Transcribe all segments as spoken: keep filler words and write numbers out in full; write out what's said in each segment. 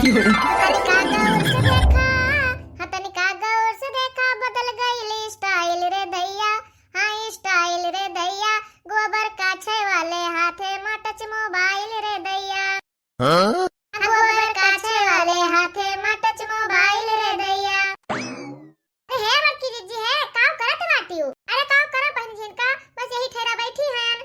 तनिका गौर से देखा, हाँ, तनिका गौर से देखा, बदल गइल style रे दैया, हाँ, style रे दैया, गोबर काछे वाले हाथे मा touch mobile रे दैया। हाँ? गोबर काछे वाले हाथे मा touch mobile रे दैया। अरे हे बड़की जिज्जी हे, काव करत बाटिउ? अरे काव करब बहिन झिनका, बस यही ठेरा बैठी हन।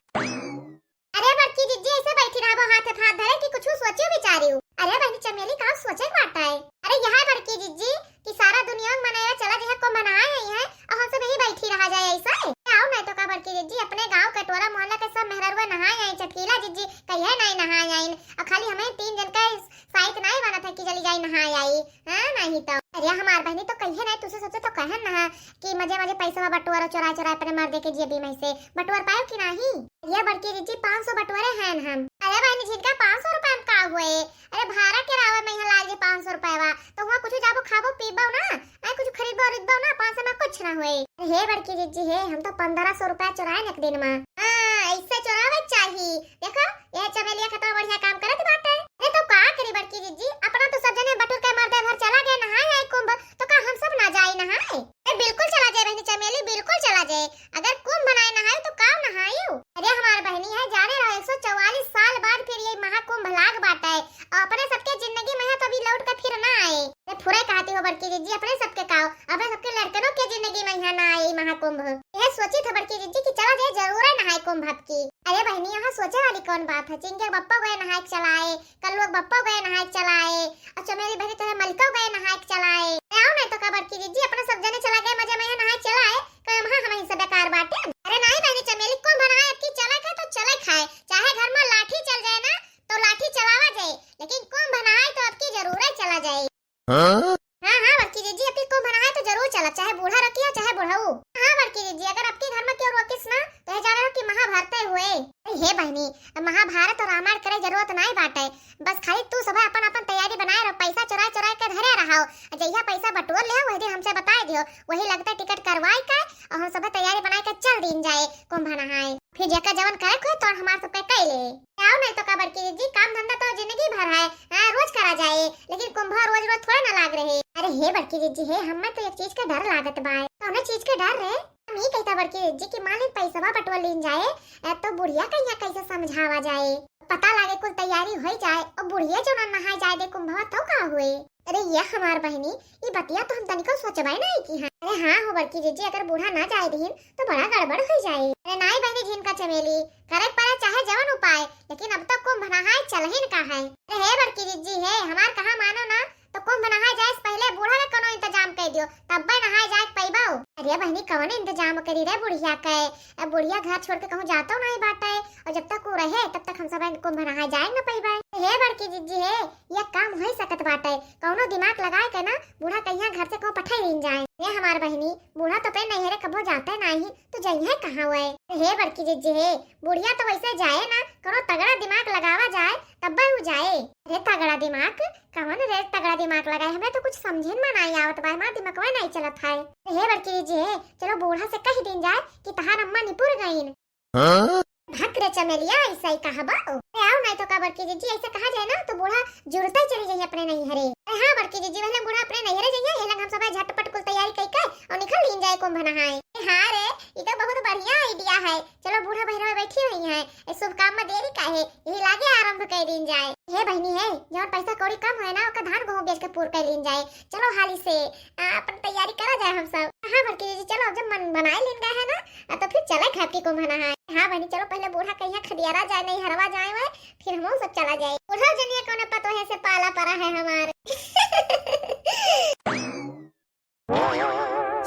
अरे बड़की जिज्जी, ऐसे बैठी रहबो हाथे हाथ धरे कि कुछु सोचिउ विचारिउ? अरे बहिनी चमेली, काव सोचे के बाटे? अरे यह बड़की जिज्जी कि सारा दुनिया में मनैया चला जइहैं कुंभ नहाए अइहैं, अउर हम सब यही बैठी रहा जाए ऐसे? आओ नहीं तो का बड़की जिज्जी, अपने गाँव के टोला मोहल्ला के सब मेहररुआ नहाए आई, चटकीला जिज्जी कहिए नहीं नहाए आइन, अउर खाली हमें तीन जन के साइत नहीं बनत है कि चली जाई नहाए आई। हाँ, नहीं तो। अरे हमार बहिनी तो कहिए नहीं, तुसे सबसे तो कहन ना कि मजे मजे पैसा बटोर, चोरा चोरा अपने मर्दे के जेबी में से बटोर पायो कि नहीं? ये बड़की जिज्जी, पाँच सौ बटोरे हैं हम। अरे बहिनी झिनका, पाँच सौ रुपया में का हुए? अरे भाड़ा किरावा में यहाँ लाग जे पाँच सौ रुपया, तो वहाँ कुछ जाबो खाबो पीबो ना, आई कुछ खरीदबो उरीदबो ना, पाँच सौ में कुछ ना हुए। अरे हे बड़की जिज्जी हे, हम तो पन्द्रह सौ रुपया चोराए एक दिन में। हाँ, ऐसे चोरावे चाही। देखो, ये चमेलिया कितना बढ़िया काम करत बाटे। अरे तो का करी बड़की जिज्जी, अपना तो सब जने बटुर के मर्दे भर चला गए नहाए आए कुंभ, तो का हम सब ना जाई नहाए? ए, बिल्कुल चला जाए बहिनी चमेली, बिल्कुल चला जाए। अगर कुंभ नाय नहाए तो काव नहाइउ? अरे हमार बहिनी है, जाने रहो एक सौ चौवालीस साल बाद फिर ये महाकुंभ लाग बाटे, अउर अपने सबके जिंदगी में है तो अभी लौट के फिर ना आए। ए, फुरे कहती हो बड़की जिज्जी, अपने सबके काव, अपने सबके लड़कनों के जिंदगी में यहाँ ना आए महाकुंभ। यह सोची था बड़की जिज्जी कि चला जाए जरूर है नहाए कुंभ अब की। अरे बहिनी, यहाँ सोचे वाली कौन बात है, चिंके बप्पा गए नहाए के चलाए, कल्लुआ के बप्पो गए नहाए के चलाए, अउर चमेली बहिनी तोहरे मलिको गए नहाए के चलाए। ए, आओ नहीं तो का बड़की जिज्जी, अपना सब जने चला गए मजे में नहाए के चलाए, कहे वहाँ हम ही से बेकार बाटे। अरे नहीं बहिनी चमेली, कुंभ नहाए अब की चले खाए तो चले खाए, चाहे घर में लाठी चल जाए ना तो लाठी चलावा जाए, लेकिन कुंभ नहाए तो अब की जरूर ही चला जाए। हाँ? हाँ, हाँ, बड़की जिज्जी, अब की कुंभ नहाए तो जरूर चलब, चाहे बूढ़ा रोकिया, चाहे बूढ़ऊ। हाँ, बड़की जिज्जी, अगर अब की घर में केहू रोकिस ना, तो ये जाने लो कि महाभारत हुए। अरे हे बहिनी, अब महाभारत और रामायण करे जरूरत नाई बाटे, बस खाली तू सब अपन अपन तैयारी बनाए रहो, पैसा चुराए चुराए के धरे रहो, जहिया पैसा बटोर ले, वही दिन हमसे बताए दियो, वही लगते टिकट करवाए के और हम सब तैयारी बनाए के चल दीन जाए कुंभ नहाए। फिर जेकर जवन करे के होए, तोर हमार सब पे कई ले। आओ नहीं तो का बड़की जिज्जी, काम धंधा तो जिंदगी भर है, हाँ, रोज करा जाए, लेकिन कुंभ रोज रोज थोड़े ना लाग रहे। अरे हे बड़की जिज्जी हे, हमें तो एक चीज के डर लागत बा। कौने चीज के डर रे? हम ई कहता बड़की जिज्जी कि मान ली पैसवा बटोर लीन जाए, ए, तो बुढ़िया कहिया कैसे समझावा जाए? पता लागे कुल तैयारी हो जाए और बुढ़िया जो ना नहाए जाए दे कुंभवा, तो का हुए? अरे ये हमार बहिनी, ई बतिया तो हम तनिको सोचबे नहीं की है। अरे हाँ हो बड़की जिज्जी, अगर बूढ़ा ना जाए दीन तो बड़ा गड़बड़ हो जाए। अरे नाई बहिनी झिनका चमेली, करे पड़े चाहे जवन उपाय, लेकिन अब तो कुंभ नहाए चलहिन का है। अरे हे बड़की जिज्जी हे, हमार कहा मानो ना, तो कुंभ नहाए जाए से पहले बूढ़ा के कोनो इंतजाम कर दियो, तब्बे नहाए जाए के पैबो। अरे बहिनी, कवन इंतजाम करी रे बुढ़िया के? अब बुढ़िया घर छोड़ के कहूँ जातो नहीं बाटे, और जब तक वो रहे तब तक हम सब कुंभ नहाए जाए न पैबे। हे बड़की जिज्जी हे, ये काम हो सकत बाटे, कौनो दिमाग लगाए के ना बूढ़ा कहिया घर से कहूँ पठाई दीन जाए। हे हमार बहिनी, बूढ़ा तो पे नैहरे कबो जाते नहीं, तो जइहे कहाँ हुए? हे बड़की जिज्जी हे, बुढ़िया तो वैसे जाए ना, कौनो तगड़ा दिमाग लगावा जाए तब्बे वो जाए। अरे तगड़ा दिमाग? कवन रे तगड़ा दिमाग लगाए? हमें तो कुछ समझे में नाई आवत बा, हमार दिमागवा नाई चलत है। हे बड़की जिज्जी हे, चलो बूढ़ा से कह दीन जाए कि तहार अम्मा निपुर गईन। हाँ? भक रे चमेलिया, ऐसा ही कहबो। अरे आओ नाई तो का बड़की जिज्जी, ऐसे कहा जाए ना तो बूढ़ा जुरते चली जाइए अपने नैहरे। अरे हाँ बड़की जिज्जी, वहले बूढ़ा अपने नैहरे जाइए, ये लग हम सब झटपट कुल तैयारी कई के और निकल लीन जाए कुंभ नहाए। अरे हाँ रे, ये तो बहुत बढ़िया idea है। चलो बूढ़ा बहिरवा बैठी हुई है, ए शुभ काम में देरी काहे, यही लागे आरंभ कर दीन जाए। हे बहिनी हे, जौन पैसा कौड़ी कम होए ना, ओकर धान गेहूं बेच के पूर कर लीन जाए। चलो हाली से, आ, अपन तैयारी करा जाए हम सब। हाँ बड़की जिज्जी, चलो अब जब मन बनाए लीन गए है ना, आ, तो फिर चले खाब की कुंभ नहाए। हाँ बहिनी, चलो पहले बूढ़ा कहिया खदियारा जाए, नहीं हरवा जाए हुए, फिर हम सब चला जाए। बूढ़ा जनिया कौन पतोहे से पाला पड़ा है हमार।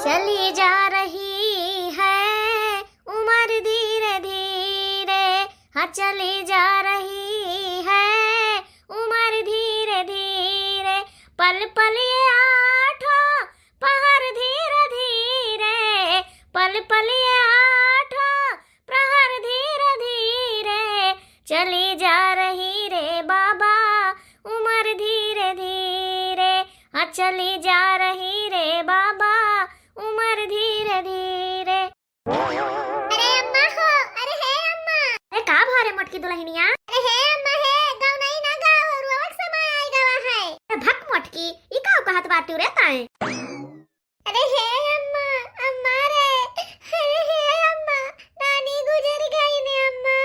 चली जा रही है उम्र धीरे धीरे, हाँ चली जा रही है उम्र धीरे धीरे, पल पल ये आठों पहर धीरे धीरे, पल पल ये आठों प्रहर धीरे धीरे, चली जा रही रे बाबा उम्र धीरे धीरे, हाँ चली जा रही रे बाबा उम्र धीरे धीरे। अरे अम्मा हो, अरे हे अम्मा। अरे का भा रे मोटकी दुलहिनिया? अरे हे अम्मा हे, गाँव नहीं ना गाँव, रुआवक समय आई गवा है। अरे भा आतू रे ताए। अरे हे अम्मा, अम्मा रे, अरे हे अम्मा, नानी गुजर गई ने अम्मा।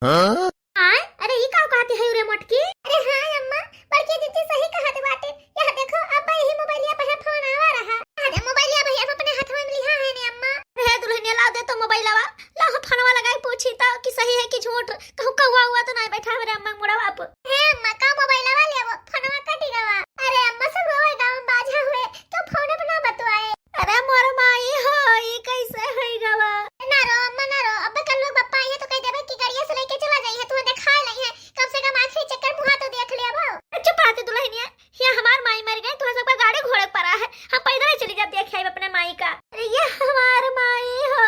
हाँ? आय, अरे ई का कहती है रे मोटकी? अरे हाँ अम्मा, बड़की दीदी सही कहत बाटे। यह देखो, अब्बा यही मोबाइलिया पे है फोन आवा रहा। अरे मोबाइलिया भैया अपने हाथवा में लिहा है ने अम्मा। अरे हे दुल्हनिया, लाओ दे तो मोबाइलवा, लाओ फोनवा लगाई पूछी तो कि सही है कि झूठ, कहूँ कौआ हुआ तो नहीं बैठा मेरे अम्मा मुड़वा पे। हे अम्मा, का मोबाइलवा लेबो, फोनवा कटी गवा। अरे अम्मा, सब रोए गाँव में बाझा हुए, क्यों फोन पे ना बतवाए? अरे मोर माई हो, ई कैसे होई गवा? ना रो अम्मा, ना रो। अब्बे कल लोग बप्पा आई है तो कह देबे कि गड़िया से लेके चला जाई है, तुम्हें दिखाए नहीं है। कम से कम आखिरी चक्कर मुहा तो देख ले अब। चुप रहते दुल्हनिया, ये हमार माई मर गई, तुम्हें सबका गाड़ी घोड़े पड़ा है, हम पैदल ही चली जाती है खेब अपने माई का। अरे ये हमार माई हो।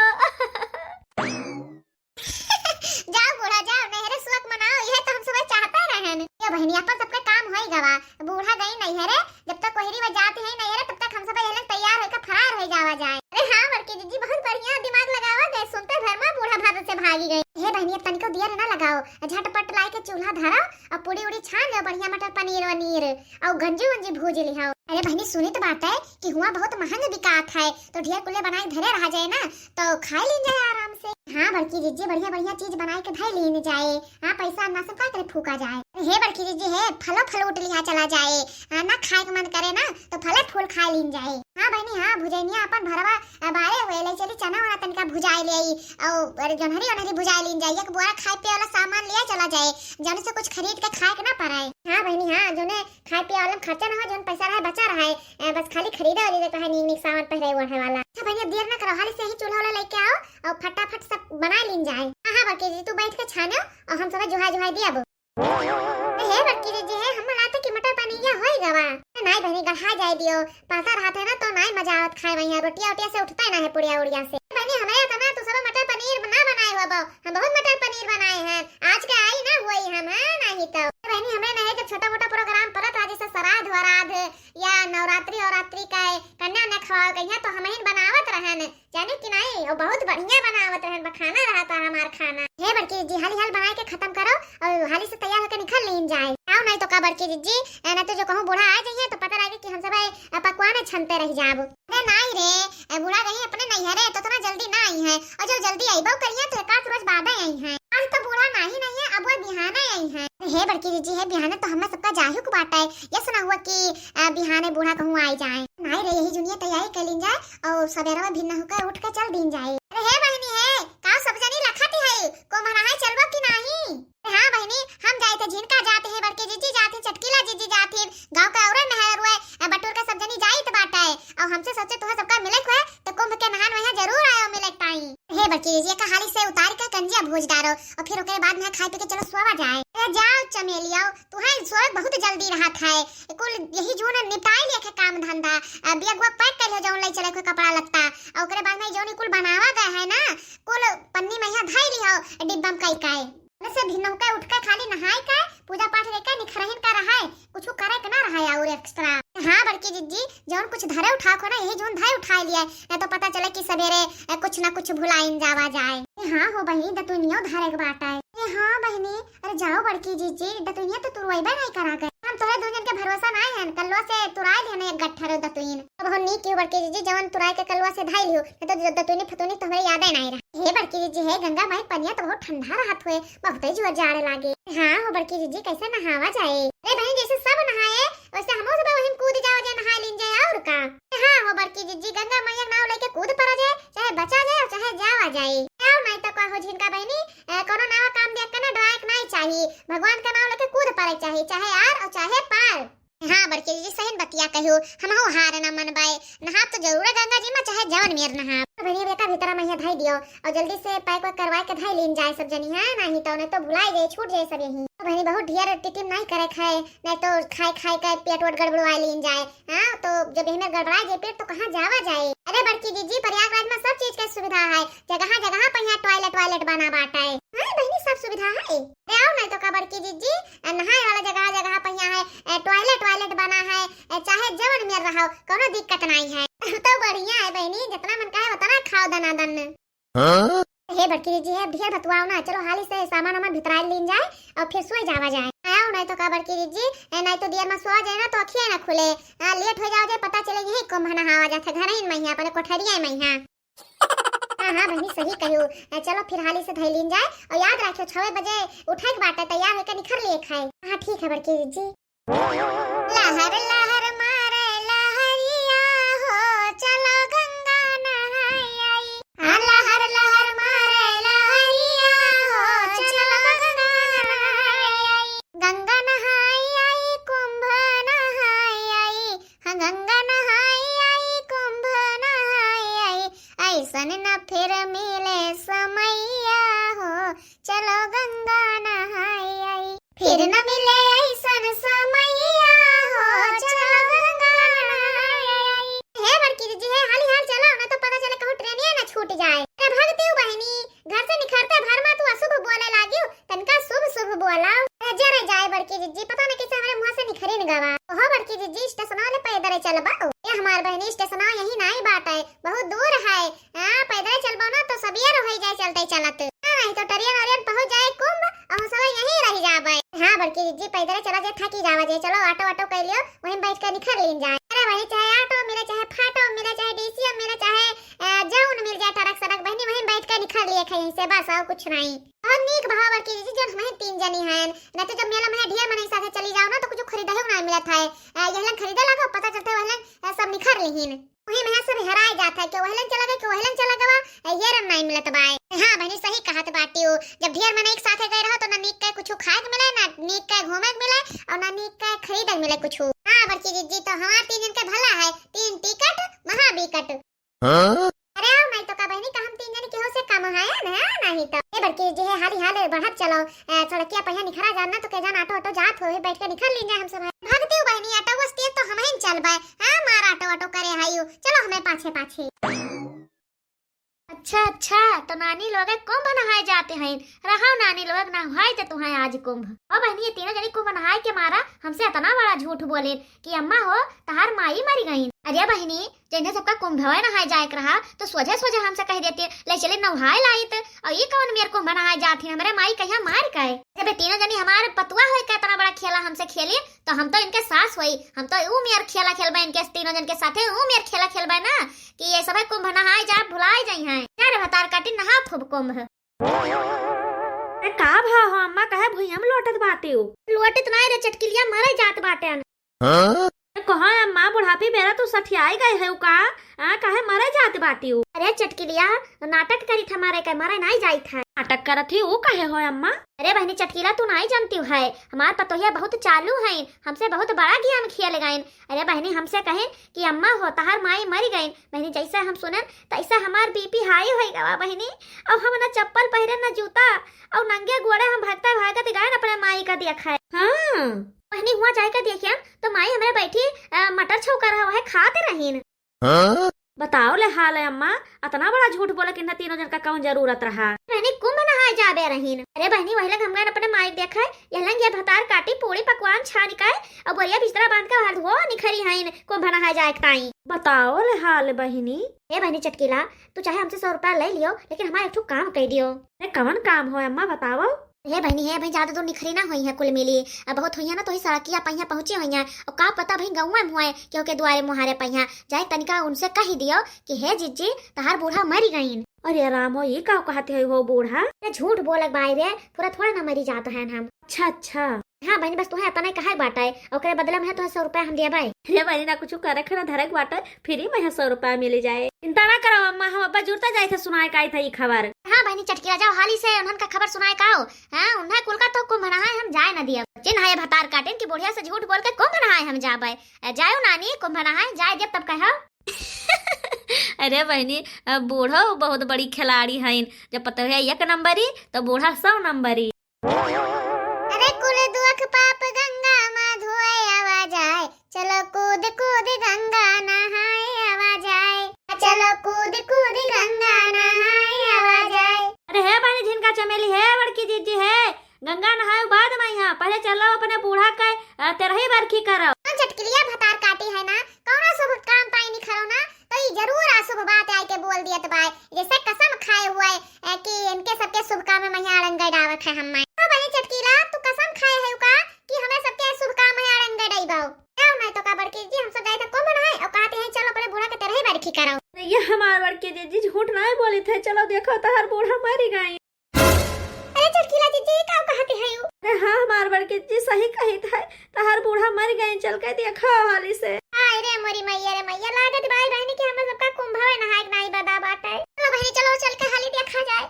जाओ बूढ़ा जाओ, नैहरे सुख मनाओ, यह तो हम सब चाहते रहन। ये बहनी, अपन सबके काम होई गवा, बूढ़ा गई नैहरे, जब तक कोहरी में जाती है नैहरे, तब तक हम सब यहलन तैयार होकर फरार हो जावा जाए। अरे हाँ बड़की जीजी, बहुत बढ़िया दिमाग लगावा गए, सुनते भर में बूढ़ा भादर से भागी गई। हे बहनी, अब तनिको दियर ना लगाओ, झटपट लाई के चूल्हा धरो और पूड़ी उड़ी छान लो, बढ़िया मटर पनीर वनीर और गंजी वंजी भूज लिहाओ। अरे बहनी, सुनी तो बात है कि हुआ बहुत महंग बिकात है, तो ढेर कुले बनाई धरे रहा जाए ना, तो खाए लीन जाए आराम से। हाँ बड़की जीजी, बढ़िया बढ़िया चीज बनाए के धर लीन जाए। हाँ, पैसा ना सब का करे फूका जाए। अरे हे बड़की जीजी, हे फलो फ्रूट लिहा चला जाए। हाँ, ना खाए के मन करे ना तो फले फूल खा लीन जाए। हाँ बहनी, हाँ भुजैनिया अपन भरवा, अ, बारे हुए ले चली, चना वना तनिका भुजाए ले आई, और अरे जोन्हरी ओन्हरी भुजाए लीन जाए, एक बोरा खाए पिए वाला सामान लिया चला जाए, जौन से कुछ खरीद के खाए के ना पड़े। हाँ बहनी, हाँ, जोने खाए पिए वाला में खर्चा ना हो, जौन पैसा रहे बचा रहे, ए, बस खाली खरीदे वाली जगह है, नीक नीक सामान पहिरे ओढ़े वाला। अच्छा बहनी, अब देर ना करो, हाली से ही चूल्हा वाला लेके आओ और फटाफट सब बना लीन जाए। हाँ, हाँ, बड़की जी, तू बैठ के छानो और हम सब जुहा जुहा दिया बो। ए, हे बड़की जी, हे, हम लाते कि मटर पनीर या होई गवा। नहीं बहनी, गढ़ा जाए दियो, पासा रहते ना तो नहीं मजा आवत खाए में, यहाँ रोटिया उटिया से उठता ही ना है, पुड़िया उड़िया से। बहनी, हमारे इतना तू सब मटर पनीर ना बनाए हो बो, हम बहुत मटर पनीर बनाए हैं, आज के आई ना हुई हम, हाँ, नहीं तो। बहनी, हमरे नहीं जब छोटा मोटा प्रोग्राम परत रहा, जैसे श्राद्ध वराध या नवरात्रि अवरात्रि का कन्या ने खवाओ कहिया, तो हम ही बनावत रहन, जाने कि नहीं, और बहुत बढ़िया बनावत रहन, बखाना रहा था हमार खाना। हे बड़की जी, हाली हाल बनाए के खत्म करो और हाली से तैयार होके निकल लीन जाए। आओ नहीं तो का बड़की जी, ए, ना तो जो कहूँ बूढ़ा आ जाइए तो पता लगे कि हम सब ए, पकवान छनते रह जाबो। अरे नाई रे, ए, बूढ़ा रही अपने नैहरे, तो इतना जल्दी ना आई है, और जब जल्दी अइबो करिए तो एक आध रोज बाद आई है। आज तो बूढ़ा नाही नहीं है, अब वो बिहाने आई है। अरे हे बड़की जीजी, हे बिहाने तो हमें सबका जाहू को बाटा है, ये सुना हुआ कि, आ, बिहाने बूढ़ा कहूँ आई जाए। नाई रे, यही जुनिया तैयारी कर लीन जाए और सवेरा में भिन्न होकर उठ के चल दीन जाए। अरे हे बहिनी हे, का सब जनी लखत है, को मना है चलबो कि नाही? हाँ बहिनी, हम जाए थे झिनका जाते हैं, बड़की जीजी जाते हैं, चटकीला जीजी जाते हैं, गाँव का औरत नहर हुए, बटुर का सब जनी जाइत बाटे, और हमसे सोचे तुहा सबका मिले हुए, तो कुंभ के नहान वहाँ जरूर आयो मिले टाइम। हे बड़की जीजी, का हाली से उतार के कंजिया भूज डारो, और फिर ओकरे बाद में खाए पी के चलो सोवा जाए। अरे जाओ चमेली, आओ, तुहे सोए बहुत जल्दी रहत है, कुल यही जून निपटाई लिया के काम धंधा, बिया गुआ पैक कर लियो, जौन ले चले कोई कपड़ा लत्ता, और ओकरे बाद में जौन कुल बनावा गए है ना, कुल पन्नी में यहाँ धई लियो, डिब्बा में कई काए। से भिन्नहु के उठ के खाली नहाए के, पूजा पाठ लेके निखरहिन का रहे, कुछ करे के ना रहे और एक्स्ट्रा। हाँ बड़की जीजी, जौन कुछ धरे उठा को ना, यही जौन धरे उठा लिया, नहीं तो पता चले कि सवेरे, ए, कुछ ना कुछ भुलाइन जावा जाए। ए हाँ हो बहिनी, दतुनियो धरे के बाटा है। ए हाँ बहिनी, अरे जाओ बड़की जीजी, दतुनिया तो तुरवैबे नहीं करा गए। हम तोहरे दो जन के भरोसा नहीं है, कल्लो से तुराए लियो ना एक गट्ठर दतुइन। अब हम नी क्यों बड़की जीजी, जवन तुराए के कलवा से धाई लियो, न तो द-, दतुनी फतुनी तो हमरे यादे नहीं रहा। हे बड़की जीजी, हे गंगा माई, पनिया तो बहुत ठंडा रहत हुए, बहुत ही जोर जाड़े लागे। हाँ हो बड़की जीजी, कैसे नहावा जाए? अरे बहन, जैसे सब नहाए, वैसे हमहू सब वहीं कूद जाओ जे, नहा लीन जाए, और का? हाँ हो बड़की जीजी, गंगा मैया के नाव लेके कूद पड़ा जाए, चाहे बचा जाए और चाहे जावा जाए। आओ नहीं तो का हो झिनका बहनी, ए, कोनो नवा काम देख के ना डराए के नहीं चाहिए, भगवान का नाव लेके कूद पड़े चाहिए, चाहे आर और चाहे पार। हाँ बड़की जीजी, सही बतिया कहो, हमहू हार ना मनबाए, नहाब तो जरूर गंगा जी में, चाहे जवन मेर नहाब। बहनी, अब एका भीतरा में यहाँ धाई दियो और जल्दी से पैक वैक करवाए के धाई लीन जाए सब जनी, हाँ, नहीं तो, नहीं तो भुलाए जाए, छूट जाए सब यहीं। बहनी, बहुत ढेर टिटिम नहीं करे खाए, नहीं तो खाए खाए के पेट वोट गड़बड़वाए लीन जाए। हाँ, तो जब यही में गड़बड़ा जाए पेट तो कहाँ जावा जाए? अरे बड़की जीजी, प्रयागराज में सब चीज के सुविधा है, जगह जगह पे यहाँ टॉयलेट वॉयलेट बना बाटा है। हाँ बहनी, सब सुविधा है। अरे आओ नहीं तो का बड़की जीजी, ए, नहाए वाला जगह जगह पे यहाँ है, ए, टॉयलेट वॉयलेट बना है, ए, चाहे जवन में रहो, कोनो दिक्कत नहीं है। तो बढ़िया है बहनी, जितना मन का है उतना खाओ दनादन। हाँ? हे बड़की जिज्जी, हे ढेर बतुआओ ना, चलो हाली से सामान वामान भितराइ लीन जाए और फिर सोए जावा जाए। आओ नहीं तो का बड़की जिज्जी, ए, नहीं तो देर में सोआ जाए ना तो अखिए ना खुले। हाँ, लेट हो जाओ जाए, पता चले यही कुंभ नहावा जात है, घर ही में यहाँ, अपने कोठरिया में यहाँ। हाँ, हाँ, बहिनी, सही कहियो। ए, चलो फिर हाली से धइ लीन जाए और याद रखियो, छवे बजे उठे के बाटे, तैयार होके निखर लिए खाए। हाँ, ठीक है बड़की जिज्जी। लहर लहर मारे लहरिया हो, चलो गंगा नहाई आई। हाँ, लहर लहर मारे लहरिया हो, चलो गंगा नहाई आई। गंगा नहाई आई, कुंभ नहाई आई, हाँ, गंगा नहाई आई, कुंभ नहाई आई, ऐसन न फिर मिले समैया हो, चलो गंगा नहाई आई। फिर न मिले ऐसन समैया हो, चलो गंगा नहाई आई। हे बड़की जिज्जी, हे हाली हाल चलो, ना तो पता चले कहूँ ट्रेनिया ना छूट जाए। अरे भगतिउ बहिनी, घर से निखरते भर मा तू अशुभ बोले लागिउ, तनका शुभ शुभ बोला। अरे जरे जाए बड़की जिज्जी, पता न कैसे हमरे मुँह से निखरिन गवा। ओहो बड़की जिज्जी, स्टेशनवा ले पैदरे चलबा? ए हमार बहिनी, स्टेशनवा यही नाई बाटे, बहुत दूर है। हाँ, पैदरे चलबो ना तो सबियर होइ जाए चलते चलत। हाँ, नहीं तो ट्रेन वरेन पहुँच जाए कुंभ और हम सब यहीं रह जाबे। हाँ बड़की जिज्जी, पैदरे चला जाए, थकी जावा जाए। चलो ऑटो ऑटो कर लियो, वहीं बैठ के निखर लीन जाए। अरे वही चाहे ऑटो मिले, चाहे फाटो मिले, चाहे डीसीएम मिले, चाहे अ, जौन मिल जाए ट्रक सड़क बहिनी, वहीं बैठ के निखर लिए खाई से, बस और कुछ नहीं। बहुत नीक भवा बड़की जिज्जी, जौन हमहीं तीन जनी हैं, न तो जब मेला में ढेर मनई साथे चली जाओ ना तो कुछ खरीदहु ना मिलत है। अ, यहलन खरीदे लागो, पता चलते वहलन, अ, सब निखर लिहिन। वहीं में सब हेराए जात है, कि वहलन चला गए, कि वहलन चला गवा, अ, ये रम नहीं मिलत बाय। हाँ बहिनी, सही कहत बाटियो, जब ढेर मनई के साथे गए रहो तो ना नीक के कुछ खाए के मिले, ना नीक के घूमे के मिले, और ना नीक के खरीदे के मिले कुछ। हाँ बड़की जिज्जी, तो हमार तीन जन के भला है, तीन टिकट महा बिकट। हाँ? अरे आओ माई, तो का बहिनी, का हम तीन जनी केहू से कम है ना? नहीं तो। ए बड़की जिज्जी, हे हाली हाल बढ़त चलो, ए, सड़किया पहिया निखरा जान ना, तो के जान ऑटो ऑटो जात हो, हे बैठ के निखर लीन जाए हम सब। भगतिउ बहिनी, ऑटो बस तेज तो हमहिन चलबे। हाँ, मार ऑटो ऑटो करे हायु, चलो हमें पाछे पाछे। अच्छा अच्छा, तो नानी लोग कुंभ नहाए जाते हैं। रहो नानी लोग, नहाए तो तुहां आज कुंभ। ओ बहिनी, ये तीनों जनी कुंभ नहाए के मारा हमसे इतना बड़ा झूठ बोले कि अम्मा हो, तहार माई मरी गईन। अरे बहिनी, जइन्हे सबका कुंभवे नहाए जाए के रहा, तो सोझे सोझे हमसे कह देती, ले चले नहाए लाइत। और ई कौन मेर कुंभ नहाए जात ही, हमरे माई कहिया मार के। जब ये तीनों जनी हमारे पतुआ होए के इतना बड़ा खेला हमसे खेली, तो हम तो इनके सास होई, हम तो ऊ मेर खेला खेलबे इनके तीनों जन के साथे, ऊ मेर खेला खेलबे ना कि ये सभे कुंभ नहाए जाए, भुलाए जाई हैं। जा रे भतार काटी, नहा खूब कुंभ। ए, का भा हो अम्मा, काहे भुइयां में लोटत बाटे हो? लोटत नाई रे चटकिलिया, मरे जात बाटे। हाँ? ए, कहो अम्मा, बुढ़ापी बेरा तू सठियाई गए है का? आ, काहे मरे जात बाटे हो? अरे चटकिलिया, नाटक करी था, मरे के, मरे नाई जाई था। नाटक करत ही, ऊ काहे हो अम्मा? अरे बहिनी चटकिला, तू नाई जानती है, हमार पतोहिया बहुत चालू है, हमसे बहुत बड़ा game खेल गईन। अरे बहिनी, हमसे कहिन कि अम्मा हो, तहार माई मरी गईन। बहिनी, जैसे हम सुनन, तैसे हमार बीपी हाई होइ गवा बहिनी। और हम ना चप्पल पहिरे, ना जूता, और नंगे गोड़े हम भागते भागत गए अपने माई का देखे। हाँ। बहिनी, हुआ जाए का देखियन, तो माई हमरे बैठी, अ, मटर छौंका रहा है, खात रहीन। हाँ? बताओ ले हाल है अम्मा, अतना बड़ा झूठ बोले कि इन्हें तीनों जन का कौन जरूरत रहा? बहिनी, कुंभ नहाए जाबे रहीन। अरे बहिनी, वही लग हम गए अपने माई के देखे, यह लंग ये भतार काटी, पूड़ी पकवान छान के, और बोरिया बिस्तरा बांध के बाहर हो निखरी हैं कुंभ नहाए जाए के ताई। बताओ ले हाल बहिनी। हे बहिनी चटकीला, तू चाहे हमसे सौ रुपया ले लियो, लेकिन हमारा एक ठो काम कह दियो। अरे कवन काम हो अम्मा, बताओ। हे बहिनी, हे बहिनी, ज्यादा दूर निखरी ना होई है कुल मिली। अब बहुत होइया ना तो ही सड़किया पहिया पहुँची होइया। और का पता बहिन गौवा में हुए, क्योंकि दुआरे मुहारे पहिया जाए, तनिका उनसे कही दियो कि हे जिज्जी, तहार बूढ़ा मरी गईन। अरे राम हो, ये का कहते है हो बूढ़ा? अरे झूठ बोलक बाई रे, पूरा थोड़ा ना मरी जात है हम। अच्छा अच्छा। हाँ बहिनी, बस तुहे अतना ही कहे बाटे, ओकरे बदला में है तुहे सौ रुपया हम देबे। अरे बहिनी, ना कुछ करे के ना धरे के बाटे, फ्री में है सौ रुपया मिल जाए। चिंता ना करो अम्मा, हम अब्बा जुरता जाए थे सुनाए का आई था ये खबर। हाँ बहिनी चटकीला, जाओ हाली से उन्हन का खबर सुनाए का हो। हाँ, उन्हें कुल का तो कुंभ नहाए हम जाए ना दिया। चिन्ह है भतार काटिन कि बुढ़िया से झूठ बोल के कुंभ नहाए हम जाबे। ए, जाओ नानी, कुंभ नहाए जाए जब तब कहो। अरे बहिनी, अ, बूढ़ो बहुत बड़ी खिलाड़ी हईन। जब पतोहिया एक नंबरी, तो बूढ़ा सौ नंबरी। अरे कुल दुख पाप गंगा मा धोए आवा जाए, चलो कूद कूद गंगा नहाए आवा जाए, चलो कूद कूद गंगा नहाए आवा जाए। अरे हे बहिनी झिनका चमेली, हे बड़की जिज्जी, हे गंगा नहाए बाद में यहाँ, पहले चलो अपने बूढ़ा के, अ, तेरही बरखी करो। हम चटकिलिया भतार काटी है ना, कौनो शुभ काम पाई निखरो ना, तो ई जरूर अशुभ बात आए के बोल दियत बाय। जैसे कसम खाए हुए, अ, कि जीजी, हम सब जाइत है कुंभ नहाए और कहत है चलो अपने बूढ़ा के तेरही बरखी कराओ। अरे ये हमार बड़की जीजी झूठ नाहीं बोलित है, चलो देखो तहार बूढ़ा मरि गई। अरे चटकीला जीजी, का कहत है यू? अरे हाँ, हमार बड़की जीजी सही कहित है, तहार बूढ़ा मरि गई, चल के देखो हाली से। हाय रे मोरी मैया रे मैया, लागत भाई बहनी के हम सबका कुंभवे नहाए के नाहीं बदा बाटे। चलो बहनी चलो चल के हाली देखा जाए।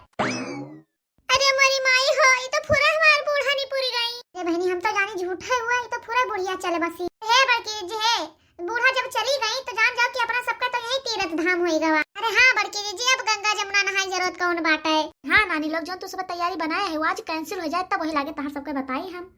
अरे मोरी माई हो, ई तो पूरा हमार बूढ़ा निपुर गई। अरे बहनी हम तो जानी झूठे हुआ, ई तो पूरा बुढ़िया चल बसी। हे बड़की जीजी हे, बूढ़ा जब चली गई तो जान जाओ कि अपना सबका तो यही तीर्थ धाम होई गवा। अरे हाँ बड़की जीजी, अब गंगा जमुना नहाए जरूरत कौन बाटे। हाँ नानी लोग, जौन तू सब तैयारी बनाए है वो आज cancel हो जाए तब वही लागे तहार सबके बताई हम।